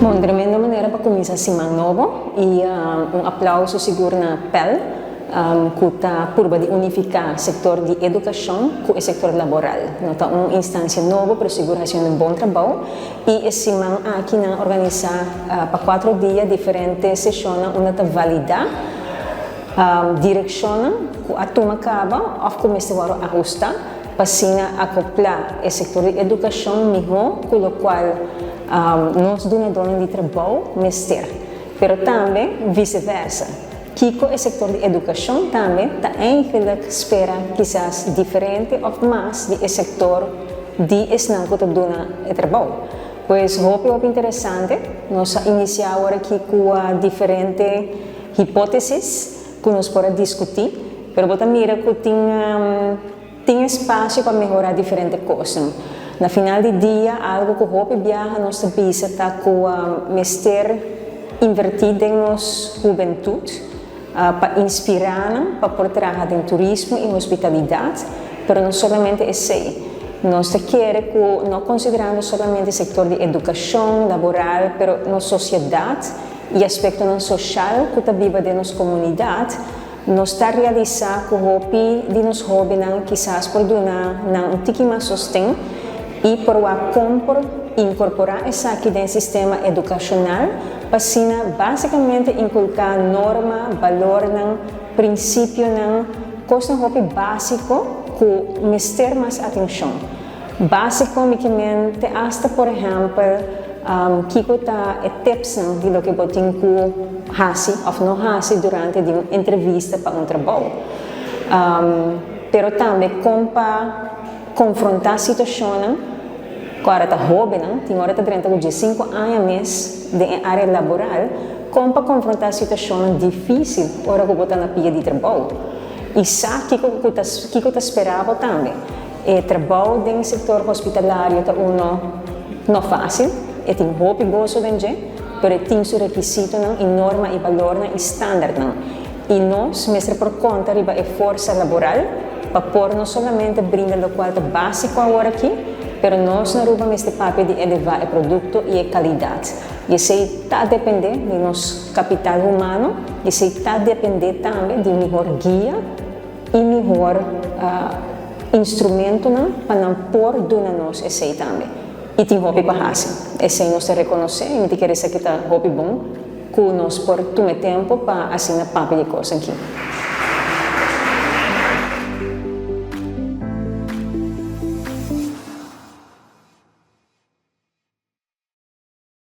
Bon, tremendo manera pa cuminsa siman nobo y un aplauso sigur na PEL cu ta purba di unifica sector di educacion cu e sector laboral. No ta un instancia nobo pero sigur haciendo un bon trabou y e siman aki nan a organisa pa cuatro dia diferente sesionnan unda ta valida direccionnan cu a tuma caba of cu mester worde ahusta pa asina acopla e sector di educacion miho cu locual nos dunadornan di trabou mester, pero tambe vice versa. Kiko e sector di educacion tambe ta eigenlijk spera kisas diferente of mas di e sector di esnan cu ta duna e trabou. Pues hopi hopi interesante. Nos a inicia awor aki cu diferente hipotesis cu nos por a discuti, pero bo ta mira cu tin tin espacio pa mehora diferente cosnan. Na final di dia algo cu hopi biaha nos ta bisa ta cu mester inverti den nos hubentud pa inspira nan pa por traha den turismo y hospitalidad, pero no solamente esey. Nos ta kere cu no considerando solamente sector di educacion, laboral, pero nos sociedad y aspectonan social cu ta biba den nos comunidad, nos ta realisa cu hopi di nos hobennan kisas por duna nan un tiki mas sosten y por wak con por incorpora esaki den sistema educacional pa asina basicamente inculca norma, balornan, principionan, cosnan hopi basico cu mester mas atencion. Basico mi ke men te hasta por ehempel kico ta e tipsnan di loke bo tin cu haci of no haci durante di un entrevista pa un trabou. Pero tambe con pa confronta situacionnan cu ora ta hobennan, tin ora ta drenta cu diescinco aña mes den e area laboral, con pa confronta situacionnan dificil ora cu bo ta na pia di trabou y sa kico kico ta spera bo tambe. E trabou den sector hospitalario ta uno no facil, e tin hopi goso den dje, pero e tin su requisitonan y norma y balornan y standardnan. Y nos mester por conta riba e forsa laboral pa por no solamente brinda locual ta basico awor aki, pero nos na Aruba mester papia di eleva e producto y e calidad. Y esey ta depende di nos capital humano y esey ta depende tambe di un mihor guia, E mihor instrumentonan pa nan por duna nos esei tambe. I tin hopi pa hasi. Esei nos ta rekonosé i mi ta kere esaki ta hopi bon ku nos por tuma e tempu pa asina papia di kos aki.